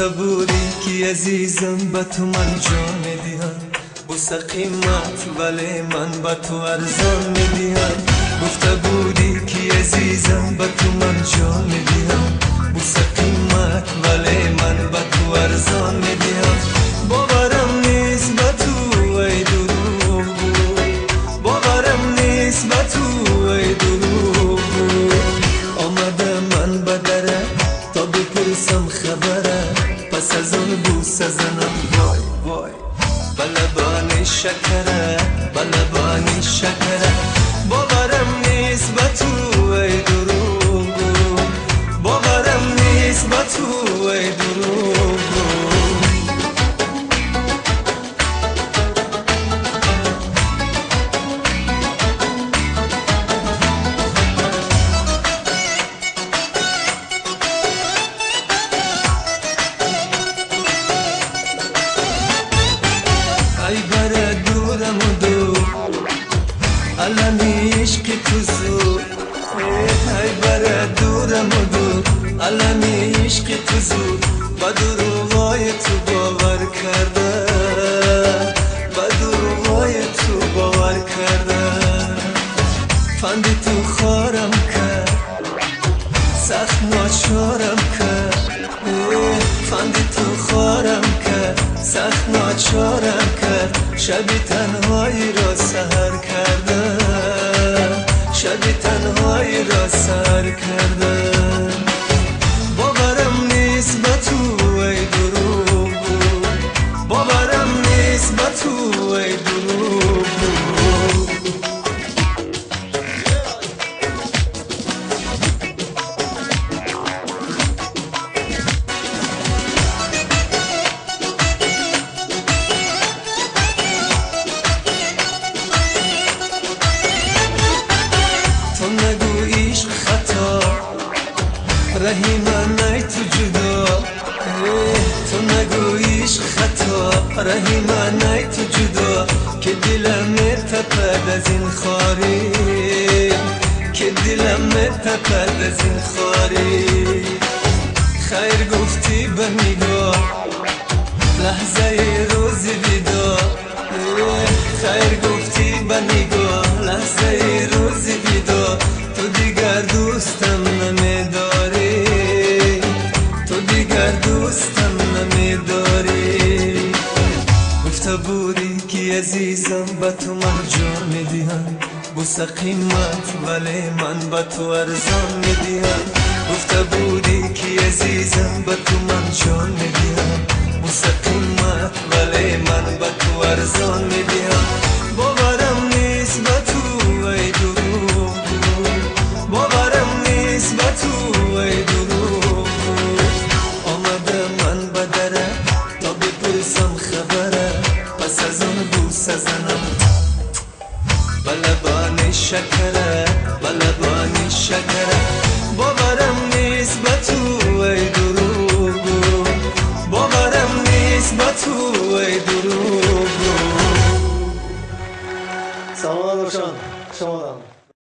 Гуфта будӣ ки азизам ба ту ман ҷон медиҳам, бӯса қимат вале ман ба ту арзон медиҳам. Гуфта будӣ ки азизам ба ту ман ҷон медиҳам, бӯса қимат вале ман ба ту арзон медиҳам. Боварам нест ба ту эй дурӯғгӯ, боварам нест ба ту эй дурӯғгӯ. Омада ман ба дара то бипурсам хабара, пас аз он бӯса занам вой вой ба лабони шакара, ба лабони шакара. Боварам нест ба ту эй дурӯғгӯ, боварам нест ба ту эй дурӯғгӯ. Ай бара дурам ду алами ишқи ту зуд, ай бара дурам ду алами ишқи ту зуд. Ба дурӯғои ту бовар карда, ба дурӯғои ту бовар карда. Фанди ту хорам кард, сахт ночорам кард, фанди ту хорам кард, сахт ночорам кард. Шаби танҳоиро саҳар карда, шаби танҳоиро саҳар карда. Боварам нест ба ту эй дурӯғгӯ, боварам нест ба ту эй дурӯғгӯ. То нагӯ ишқ хато, раҳи ман ай ту ҷудо. То нагӯ ишқ хато, раҳи ман ай ту ҷудо. Ки дилам метапад аз ин хорӣ, ки дилам метапад аз ин хорӣ. Хайр гуфтӣ ба нигоҳ, лаҳзаи рӯзи видо. Хайр гуфтӣ ба нигоҳ, лаҳзаи рӯзи видо. Ту дигар дӯстам намедорӣ, ту дигар дӯстам намедорӣ. Гуфта будӣ ки азизам ба ту ман ҷон медиҳам, бӯса қимат вале ман ба ту арзон медиҳам. Гуфта будӣ ки азизам ба ту ман ҷон медиҳам, бӯса қимат вале ман ба ту арзон медиҳам.